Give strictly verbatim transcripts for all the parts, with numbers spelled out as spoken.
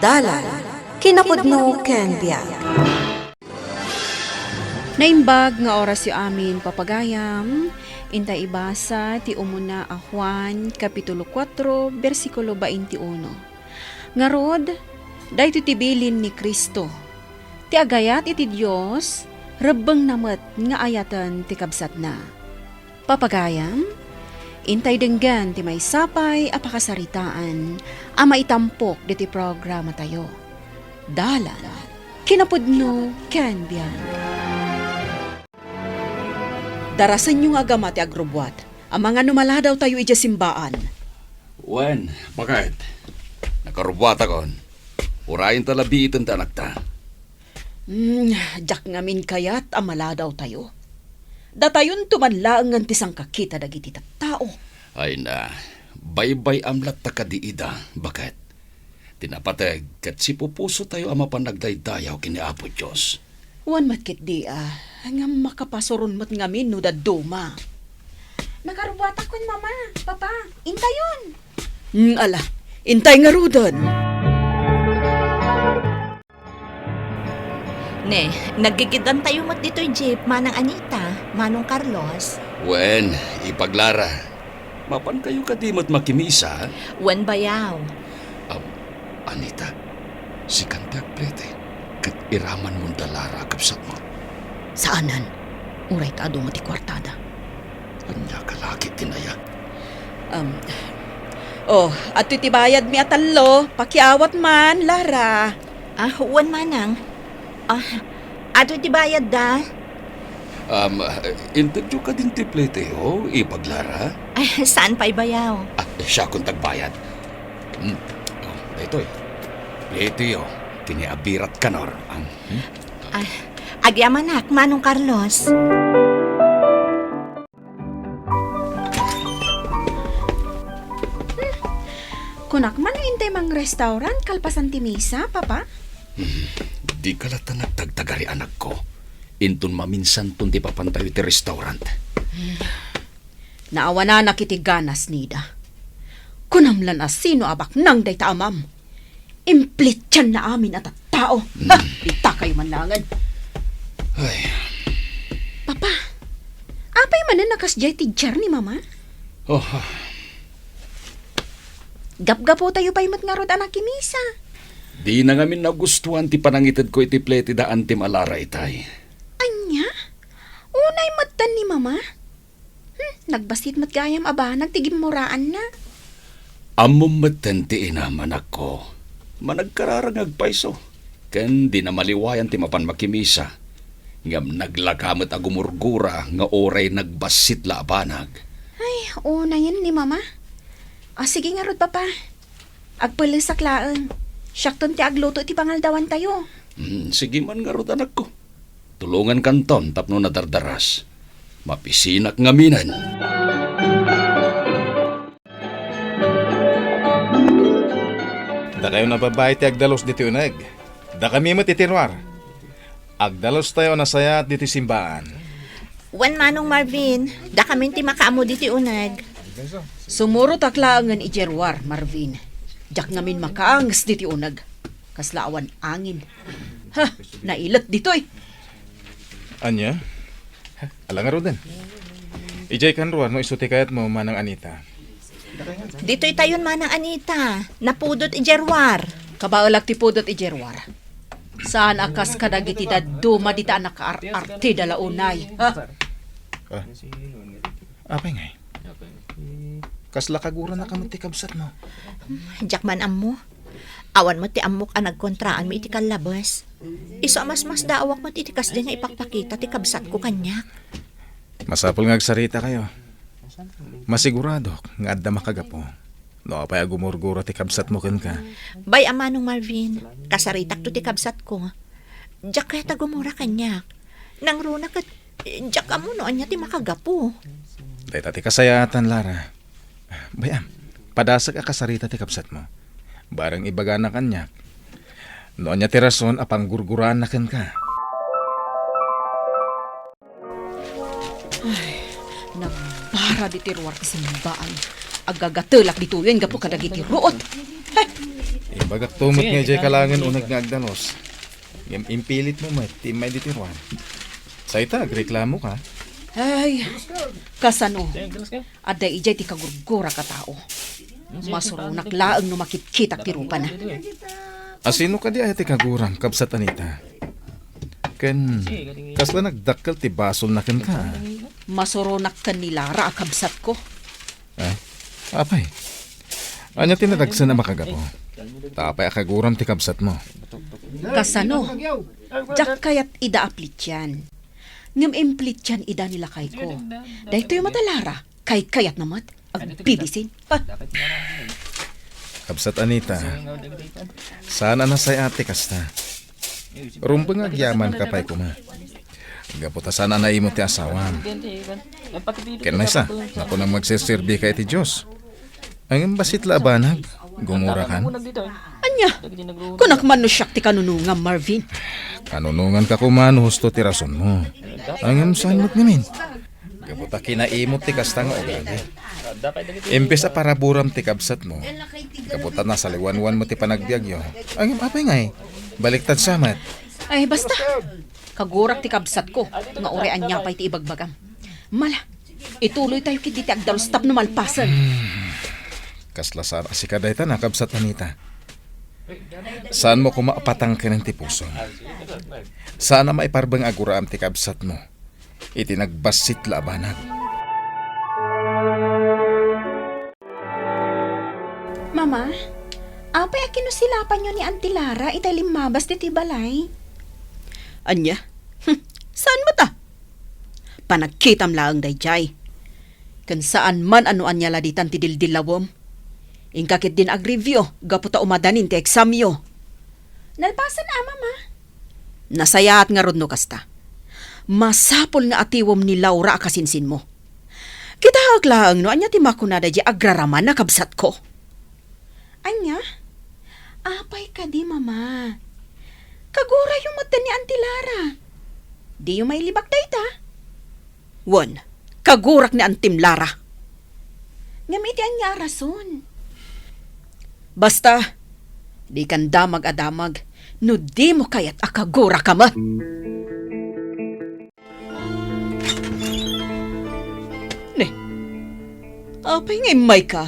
Dalan, kinapudno ken biag. Naimbag nga orasyo amin, papagayam. Intay ibasa ti umuna a Juan, Kapitulo kuatro, bersikulo baintiuno. Ngarud, daytoy ti bilin ni Cristo. Ti agayat iti Dios, rebbengna met nga ayaten ti kabsatna. Papagayam, intay denggen ti maysa pay a pakasaritaan a maitampok ditoy programatayo. Dalan, kinapudno ken biag. Darasenyo nga agama ti agrubbuat. Amangan no maladawtayo idiay simbaan. Wen, baket. Nakarubbuatakon. Urayenta la biiten ti anakta. Hmm, diak ngamin kayat a maladawtayo. Datayonto man laengen ti sangkakita dagiti tattao. Ay na, baybay-am latta kadi ida, baket. Ti napateg ket sipupusotayo a mapan nagdaydayaw ken ni Apo Dios. Wen met ketdi a, ngem makapasuron met ngamin no dadduma. Nakarubbuatakon, Mama, Papa, intayon. Mm, ala, intay ngaruden. Ne, naggigidantayo met ditoy jeep, Manang Anita, Manong Carlos. Wen, Ipag Lara. Mapankayo kadi met makimisa? Wen, bayaw. Am, Anita, sikan ti agplete, ket iramanmon da Lara a kabsatmo. Saanen. Uray ta adu met ti kuartada. Ania ka la ket ti naya? Am, oh, adtoy ti bayadmi a tallo. Pakiawat man, Lara. Ah, wen, Manang. Ah, adtoy ti bayadda. Um, intedyo kadin ti pleteyo, Ipag Lara? Ay, saan pay bayaw? Ah, siakon ti agbayad. Hmm. Oh, daytoy. Pleteyo, kini abirat kanor. Ang, hmm? Ah, agyamanak, Manong Carlos. Kunak man no intay mangrestaurant kalpasan ti misa, Papa? Hmm, dika latta nagtagtagari, anakko. Inton maminsanton ti papantayo iti restaurant. Naawananak iti ganas, Nida. Kunam lan a sino a baknang dayta amam. Implitianna amin a tattao. Ha! Mm. Itakayo man laengen. Ay. Papa, apay manen a kasdiay ti diar ni Mama? Oh, ah. Gapgaputayo pay met ngarud a nakimisa. Dina ngamin nagustuan ti panangitedko iti plete da Antim a Lara itay. Ania? Unay metten ni Mama? Hmm, nagbassit met gayam a banag ti gimmuraanna. Ammom metten ti inam, anakko. Managkararag nga agpayso, ken dina maliwayan ti mapan makimisa. Ngem naglaka met a gumurgura nga uray nagbassit la a banag. Ay, unayen ni Mama. Ah, sige ngarud, Papa. Agpellesak laeng. Siakton ti agluto iti pangaldawantayo. Hmm, sige man ngarud, anakko. Tulongankanton tapno nadardaras. Mapisinak ngaminen. Dakayo a babbai ti agdalus ditoy uneg. Dakami met iti ruar. Agdalustayo a nasayaat ditoy simbaan. Wen, Manong Marvin, dakamin ti makaammo ditoy uneg. Sumurotak laengen idiay ruar, Marvin. Diak ngamin makaanges ditoy uneg. Kasla awan angin. Ha, nailet ditoy. Ania? Ala ngaruden. Idiay kan ruar no isu ti kayatmo, Manang Anita. Ditoytayon, Manang Anita. Napudot idiay ruar. Kabaelak ti pudot idiay ruar. Saan a kas kadagiti dadduma dita a nakaar-arte da la unay, ha? Ah. Apay ngay? Kasla kagurana ka met ti kabsatmo? Diak man ammo. Awan met ti ammok a nagkontraanmi iti kallabes. Isu a masmasdaawak met iti kasdi nga ipakpakita ti kabsatko kaniak. Masapul nga agsaritakayo. Masiguradok nga adda makagapu no apay a gumurgura ti kabsatmo kenka. Bay-am, Manong Marvin, kasaritakto ti kabsatko. Diak kayat a gumura kaniak. Nangruna ket diak ammo no ania ti makagapu. Dayta ti kasayaatan, Lara. Bay-am, padasek a kasarita ti kabsatmo. Bareng ibagana kaniak no ania ti rason a panggurguraanna kenka. Ay, nagbara ditoy ruar ti simbaan. Agagatelak ditoyen gapu kadagiti ruot. Heh! Imbagakto met nga idiay ka laengen uneg nga agdalus. Ngem impilitmo met ti immay ditoy ruar. Sayta, agreklamoka. Ay, kasano? Adda idiay ti kagurgurak a tao. Masuronak laeng no makitkitak ti rupana. Asino kadi aya ti kaguram, Kabsat Anita? Ken kasla nagdakkel ti basolna kenka? Masuronak ken ni Lara a kabsatko. Ah, apay? Ania ti nadagsen a makagapu? Ta apay a kaguram ti kabsatmo? Kasano? Diak kayat ida a plitian. Ngem implitian ida ni lakayko. Daytoy met a Lara, kaykayatna met. Agbibisin. Ah. Kabsat Anita, saan a nasayaat ti kasta. Rumbeng nga agyamanka pay koma. Gapu ta saan a naimut ti asawam. Ken maysa, nakunam nga agserserbika iti Dios. Ngem bassit la a banag, gumurakan. Ania? Kunak man no siak ti kanunongam, Marvin. Kanunonganka koma no husto ti rasonmo. Ngem saan met ngamin? Gapu ta kinaimut ti kasta nga ugali. Imbes a paraburam ti kabsatmo, gapu ta nasaliwanwanmo ti panagbiagyo. Ngem apay ngay? Baliktad sa met. Ay, basta. Kagurak ti kabsatko nga uray ania pay ti ibagbagam. Mala, ituloytayo ketdi ti agdalus tapno malpasen. Kasla saan a sika dayta, Kabsat Anita. Saanmo koma a patangkenen ti pusom. Saan a maiparbeng a guraem ti kabsatmo iti nagbassit la a banag. Mama, apay a kinusilapanyo ni Auntie Lara itay limmabas ditoy balay? Ania? Hm, saan met a? Panagkitam laeng daydiay. Ken saan man a no ania la ditan ti dildillawem. Inka ketdin agreview gapu ta umadanin ti eksamyo. Nalpasen a, Mama. Nasayaat ngarud no kasta. Masapul nga atiwem ni Laura a kasinsinmo. Kitaek laeng no ania ti makunada diay agraraman a kabsatko. Ania? Apay kadi, Mama? Kagurayo met ni Auntie Lara. Diyo mailibak dayta? Wen, kagurak ni Antim Lara. Ngem iti ania a rason? Basta, dikan damag a damag no dimo kayat a kaguraka met. Ne, apay nga immayka?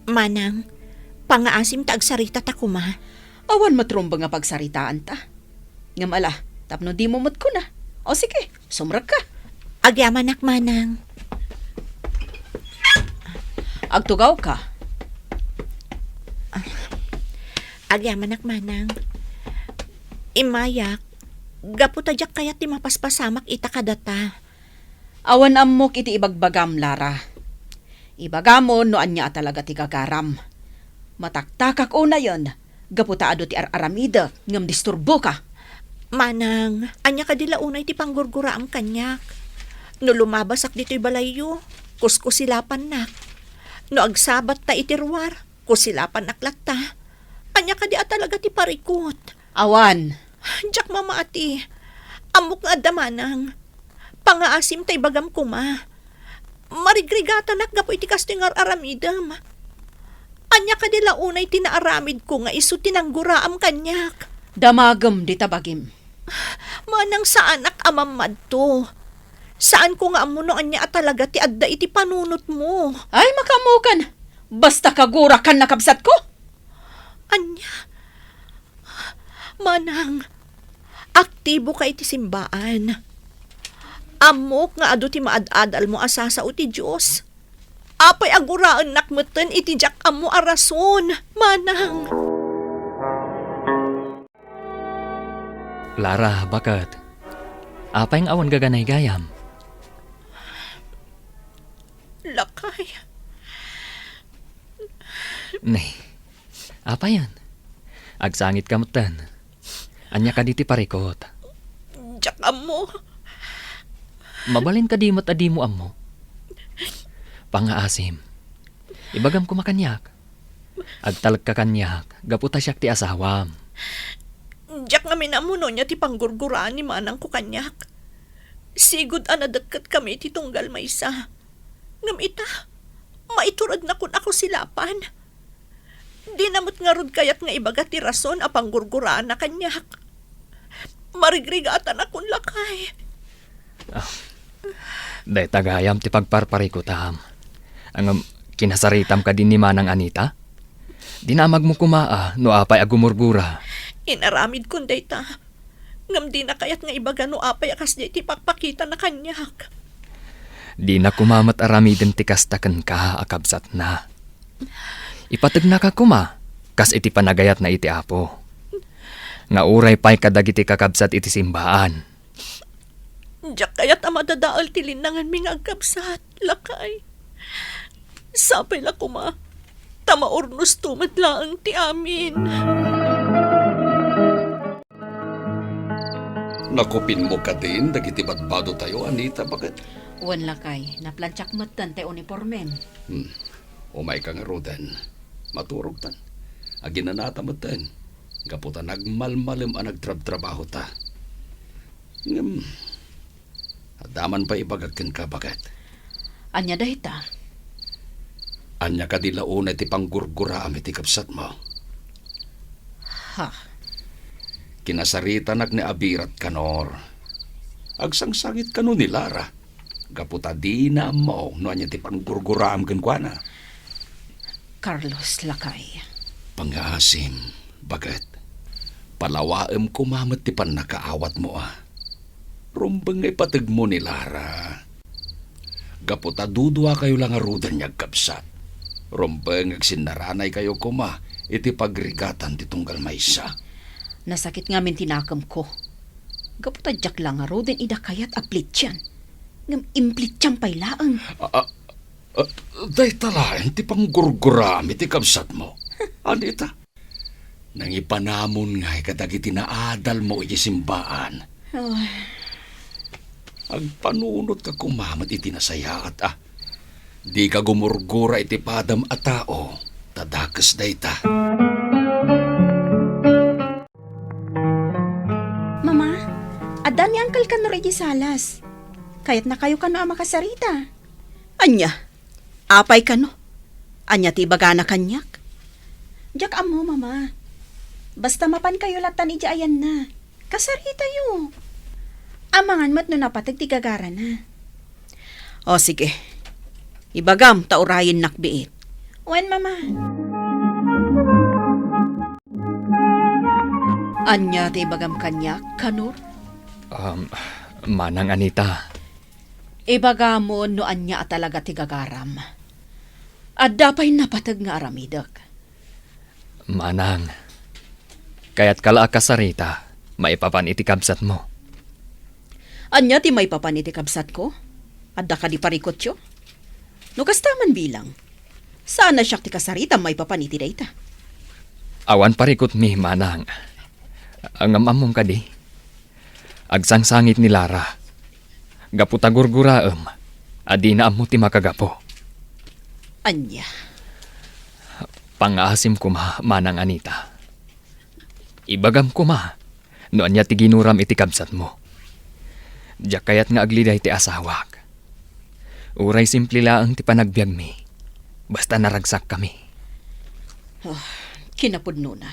Manang, pangaasim ta agsaritata koma. Awan met rumbeng a pagsaritaanta. Ngem ala, tapno dimo met kuna. O sige, sumrekka. Agyamanak, Manang. Agtugawka. Agyamanak, Manang. Immayak, gapu ta diak kayat ti mapaspasamak ita kadata. Awan ammok iti ibagbagam, Lara. Ibagamon no ania a talaga ti gagaram. Mataktakak unayen, gapu ta adu ti ar-aramidek ngem disturboka. Manang, ania kadi la unay ti panggurguraam kaniak? No lumabasak ditoy balayyo, kuskusilapannak. No agsabatta iti ruar, kusilapannak latta. Ania kadi a talaga ti parikut? Awan. Diak mamati. Ammok nga adda, Manang. Pangaasim ta ibagam koma. Marigrigatanak gapu iti kastoy nga ar-aramidem. Ania kadi la unay ti naaramidko nga isu ti nangguraam kaniak? Damagem dita bagim. Manang, saanak a mammadto. Saanko nga ammo no ania a talaga ti adda iti panunotmo. Ay, makaammokan. Basta kagurakan, nakabsatko. Ania? Manang, aktiboka iti simbaan. Ammok nga adu ti maad-adalmo a sasao ti Dios. Apay a guraennak metten iti diak ammo a rason, Manang? Lara, baket. Apay nga awan gaganaygayam? Lakay. Ne, apayen? Agsangitka metten. Ania kadi ti parikut? Diak ammo. Mabalin kadi met a dimo ammo? Pangaasim. Ibagam koma kaniak. Agtalekka kaniak gapu ta siak ti asawam. Diak ngamin ammo no ania ti panggurguraan ni manangko kaniak. Sigud a nadekketkami iti tunggal maysa. Ngem ita, Maiturednakon a kusilapan. Dina met ngarud kayat nga ibaga ti rason a panggurguraanna kaniak. Marigrigatanakon, lakay. Ah, dayta gayam ti pagparparikutam. Ngem, kinasaritam kadi ni Manang Anita? Dinamagmo koma a no apay a gumurgura. Inaramidkon dayta. Ngem dina kayat nga ibaga no apay a kasdiay ti pakpakitana kaniak. Dina koma met aramiden ti kasta kenka a kabsatna. Ipategnaka koma kas iti panagayatna iti Apo, nga uray pay kadagiti kakabsat iti simbaan. Diak kayat a madadael ti linnanganmi nga agkabsat, lakay. Sapay la koma ta maurnosto met laeng ti amin. Nakupinmo kadin dagiti badbadotayo, Anita, baket? Wen, lakay, naplantsak metten ti unipormem. Hmm. Umayka ngaruden. Maturogtan. Aginanata metten. Gapu ta nagmalmalem a nagtrabtrabahota. Ngem, adda man pay ibagak kenka, baket. Ania dayta? Ania kadi la unay ti panggurguraam iti kabsatmo? Ha? Kinasaritanak ni Abirat, Kanor. Agsangsangit kano ni Lara, gapu ta dina ammo no ania ti panggurguraam kenkuana. Carlos, lakay. Pangngaasim, baket. Palawaem koma met ti pannakaawatmo, a. Rumbeng nga ipategmo ni Lara. Gapu ta duduakayo la ngaruden nga agkabsat. Rumbeng nga agsinnaranaykayo koma iti pagrigatan ti tunggal maysa. Nasakit ngamin ti nakemko. Gapu ta diak la ngaruden ida kayat a plitian. Ngem implitiam pay laeng. A, a, a, dayta laeng ti panggurguraam iti kabsatmo. Anita? Nangipanamon ngay kadagiti naadalmo iti simbaan. Ay. Agpanunotka koma met iti nasayaat, a. Dika gumurgura iti padam a tao, ta dakes dayta. Mama, adda ni Uncle Kanor iti salas. Kayatnakayo kano a makasarita. Ania? Apay kano? Ania ti ibagana kaniak? Diak ammo, Mama. Basta mapankayo latan idiay ayanna. Kasaritayo. Amangan met no napateg ti gagarana. O, sige. Ibagam ta urayennak biit. Wen, Mama. Ania ti ibagam kaniak, Kanor? Um, Manang Anita. Ibagamon no ania a talaga ti gagaram. Adda pay napateg nga aramidek. Manang, kayatka la a kasarita maipapan iti kabsatmo. Ania ti maipapan iti kabsatko? Adda kadi parikutyo? No kasta man bilang, saan a siak ti kasarita maipapan iti dayta. Awan parikutmi, Manang. Ngem ammom kadi? Agsangsangit ni Lara. Gapu ta gurguraem a dina ammo ti makagapu. Ania? Pangngaasim koma, Manang Anita. Ibagam koma no ania ti ginuram iti kabsatmo. Diak kayat nga agliday ti asawak. Uray simple laeng ti panagbiagmi, basta naragsakkami. Ah, kinapudnona.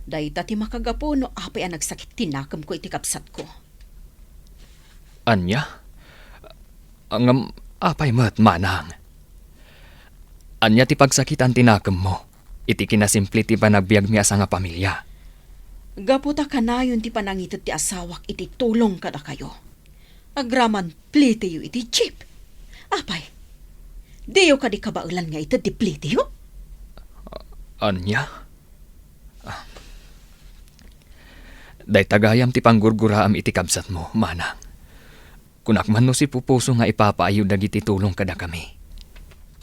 Dayta ti makagapu no apay a nagsakit ti nakemko iti kabsatko. Ania? Ngem apay met, Manang? Ania ti pagsakitan ti nakemmo iti kinasimple ti panagbiagmi a sangapamilia? Gapu ta kanayon ti panangited ti asawak iti tulong kadakayo. Agraman plitiyo iti jeep. Apay, diyo kadi kabaelan nga ited ti plitiyo? Ania? Ah. Dayta gayam ti panggurguraam iti kabsatmo, Manang. Kunak man no sipupuso nga ipapaayo dagiti tulong kadakami.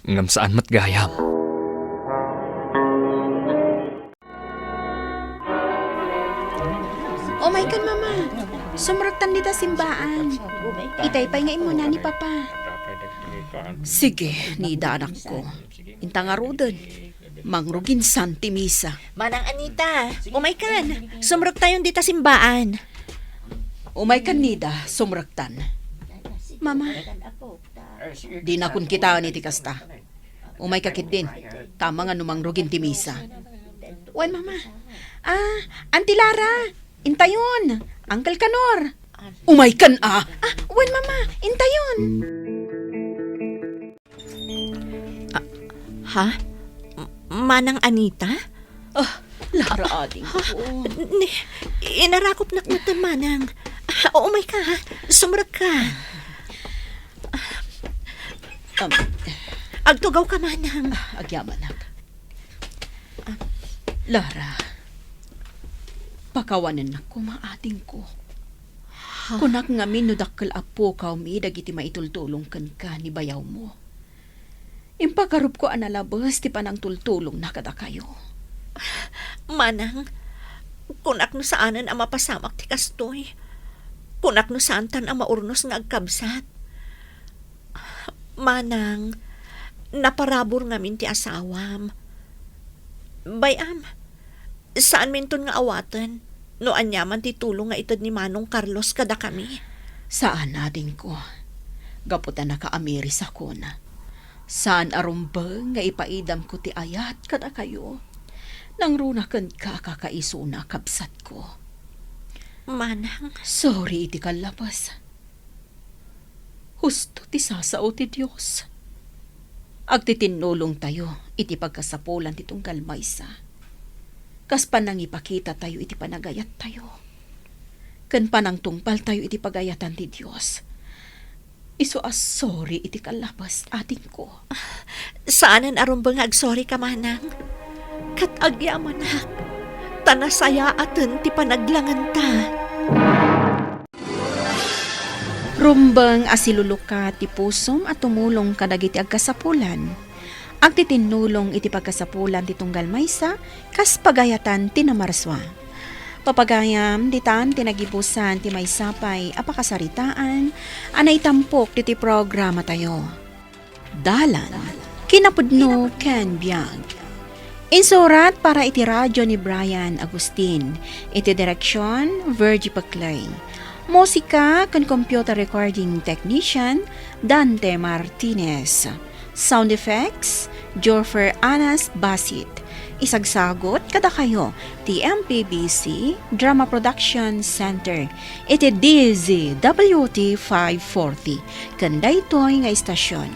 Ngem saan met gayam. Umaykan, Mama. Sumrektan dita simbaan. Itay pay nga immuna ni Papa. Sige, Nida, anakko. Inta ngaruden. Mangruginsan ti misa. Manang Anita, umaykan. Sumrektayon dita simbaan. Umaykan, Nida, sumrektan. Mama. Dinakon kitaen iti kasta. Umayka ketdin. Tama nga no mangrugin ti misa. Wen, Mama. Ah, Auntie Lara, intayon. Uncle Kanor. Umaykan a. Ah, wen, Mama, intayon. Ah, ha? M-, Manang Anita? Ah, Lara, adingko. Ni, inarakopnak metten, Manang. Ah, umayka, ha? Sumrekka. Um, Agtugawka, Manang. Ah, agyamanak. Ah, Lara, pakawanennak koma, adingko. Ha? Kunak ngamin no dakkel a pukawmi dagiti maitultulong kenka ni bayawmo. Impagarupko a nalabes ti panangtultulongna kadakayo. Manang, kunak no saanen a mapasamak ti kastoy. Kunak no saantan a maurnos nga agkabsat. Manang, naparabur ngamin ti asawam. Bay-am, saanminton nga awaten no aniaman ti tulong nga ited ni Manong Carlos kadakami. Saan, adingko. Gapu ta nakaamirisakon. Saan a rumbeng nga ipaidamko ti ayat kadakayo. Nangruna kenka a kakaisuna a kabsatko. Manang. Sorry iti kallabes. Husto ti sasao ti Dios. Agtitinnulongtayo iti pagkasapulan ti tunggal maysa. Kas panangipakitatayo iti panagayattayo. Ken panangtungpaltayo iti pagayatan ti Dios. Isu a sorry iti kallabes, adingko. Saanen a rumbeng nga agsorry ka, Manang. Ket agyamanak, ta nasayaaten ti panaglangenta. Rumbeng a siluluka ti pusom a tumulong kadagiti agkasapulan. Agtitinnulong iti pagkasapulan ti tunggal maysa, kas pagayatan ti namarsua. Papagayam, ditan ti nagibusan ti maysa pay a pakasaritaan a naitampok ditoy programatayo. Dalan, kinapudno ken biag. Insurat para iti radio ni Brian Agustin, iti direksion, Virgie Paclay. Musika ken computer recording technician, Dante Martinez. Sound effects, Jorfer Anas Basit. Isagsagut kadakayo ti M P B C Drama Production Center iti D Z W T five forty ken daytoy nga istasyon.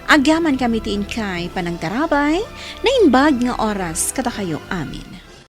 Agyamankami ti inkay panangtarabay, naimbag nga oras kadakayo amin.